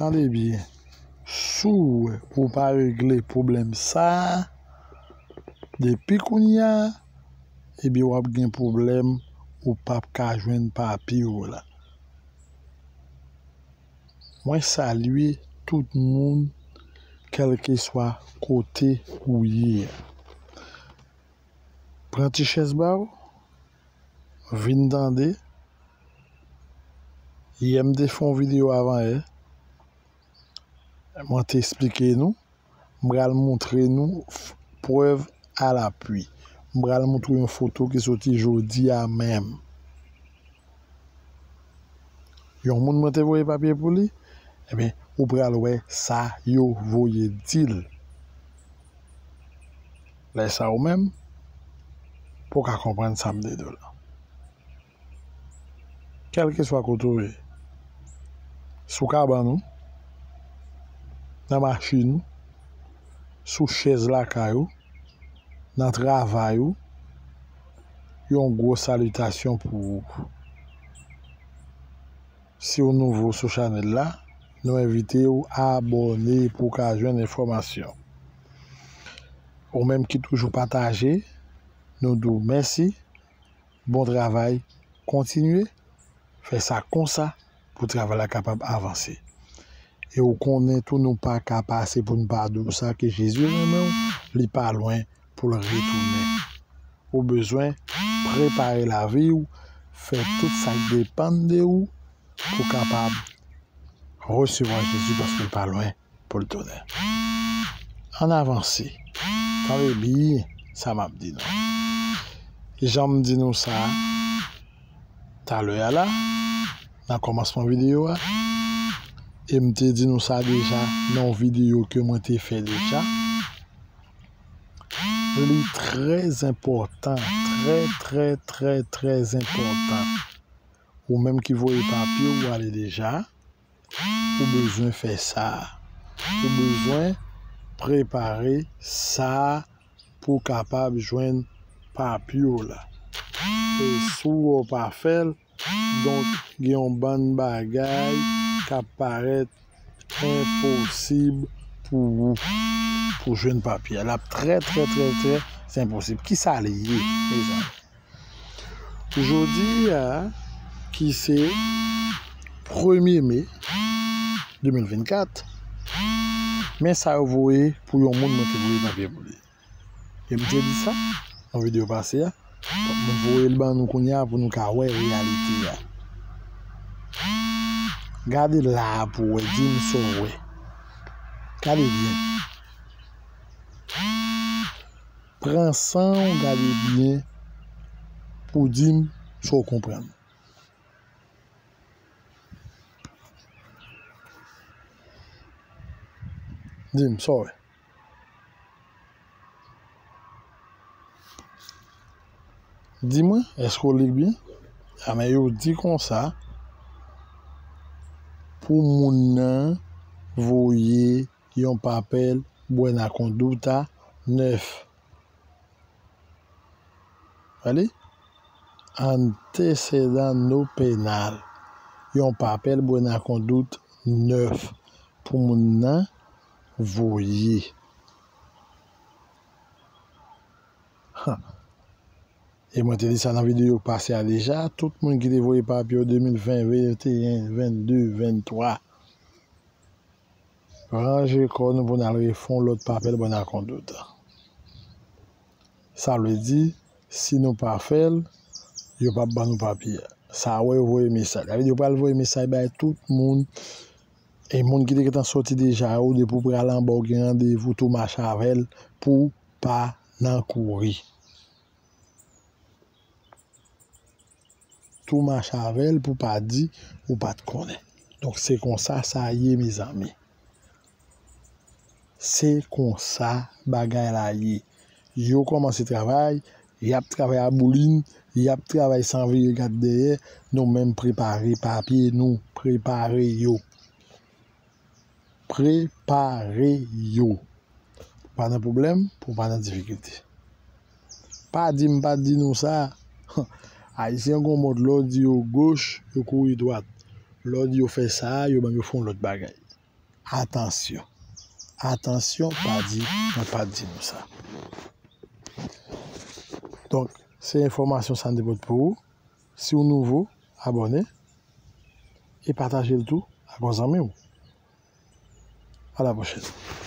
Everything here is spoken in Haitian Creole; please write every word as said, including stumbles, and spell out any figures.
Tande byen, si w wè ou pa regle pwoblèm sa a, depi kounye a, ebyen w ap gen pwoblèm, ou p ap ka jwenn papye w la. Mwen salye tout moun, kèlkeswa kote ou ye a. Pran ti chèz ba w, vin tande. Yè m te fè yon videyo avan yè. Mwen te eksplike nou. M pral montre nou f- prèv alapui. M pral montre yon foto ki soti jodi a menm. Yon moun mwen te voye papye pou li, ebyen, ou pral wè sa yo voye di l. Lè sa ou menm, pou w ka konprann sa m te di w la. Kèlkeswa kote w ye, sou kabann ou, nan machin ou, sou chèz lakay ou, nan travay ou, yon gwo salitasyon pou ou. Si w nouvo sou chanèl la, nou envite w abòne pou w ka jwenn enfòmasyon. Ou menm ki toujou pataje, nou di w mèsi. Bon travay, kontinye fè sa konsa pou travay la kapab avanse. E ou konnen tou nou pa ka pase pou n pa di w sa, ke Jezi renmen w, li pa lwen pou l retounen. Ou bezwen prepare lavi w, fè tout sa k depann de ou pou w kapab resevwa Jezi paske l pa lwen pou l tounen. Ann avanse. Tande byen sa m ap di nou. Jan m di nou sa talè a la, nan kòmansman videyo a, e m te di nou sa deja nan yon videyo ke mwen te fè deja. Li trè enpòtan, trè, trè, trè, trè enpòtan. Ou menm ki voye papye w ale deja, ou bezwen fè sa. Ou bezwen prepare sa pou w kapab jwenn papye w la. E si w pa fè l, donk, gen yon bann bagay k ap parèt enposib pou ou, pou jwenn papye a. L ap trè, trè, trè, trè enposib. Kisa l ye, mezanmi? Jodi a, ki se premye me de mil vennkat, men sa yo voye pou yon moun mwen te voye papye pou li. E m te di sa nan videyo pase a. M voye l ban nou kounye a pou nou ka wè reyalite a. Gade la a pou w wè, di m sa w wè. Gade byen. Pran san w, gade byen pou w di m sa w konprann. Di m sa w wè. Di mwen, èske w li l byen? A, men yo di konsa, pou moun nan voye yon papèl buena conducta nèf. Gade, antecedente no penal, yon papèl buena conducta nèf pou moun nan voye. Han. E mwen te di sa nan videyo k pase a deja, tout moun ki te voye papye yo de mil ven, venteyen, vennde, venntwa, ranje kò nou pou n al refè yon lòt papèl buena conducta. Sa vle di, si nou pa fè l, yo p ap ban nou papye a. Sa a wè yo voye mesaj. Sa vle di yo pral voye mesaj bay tout moun. E moun ki te gentan soti deja yo, depi w pral anba, w gen randevou, tou mache avè l pou w pa nan kouri. Tou mache avè l pou w pa di ou pa t konnen. Donk, se konsa sa ye, mezanmi. Se konsa bagay la ye. Yo kòmanse travay, y ap travay a boulin, y ap travay san vire gad dèyè, nou menm prepare papye nou, prepare yo. Prepare yo. Pou pa nan pwoblèm, pou pa nan difikilte. Pa di m pa t di nou sa. Ayisyen gon mòd, lè w di yo goch, yo kouri dwat. Lè w di yo fè sa, yo ban yo fè yon lòt bagay. Atansyon. Atansyon, pa di mwen pa t di nou sa. Donk, se enfòmasyon sa n te pote pou ou. Si w nouvo, abòne e pataje l tou ak yon zanmi w. A la pwochèn.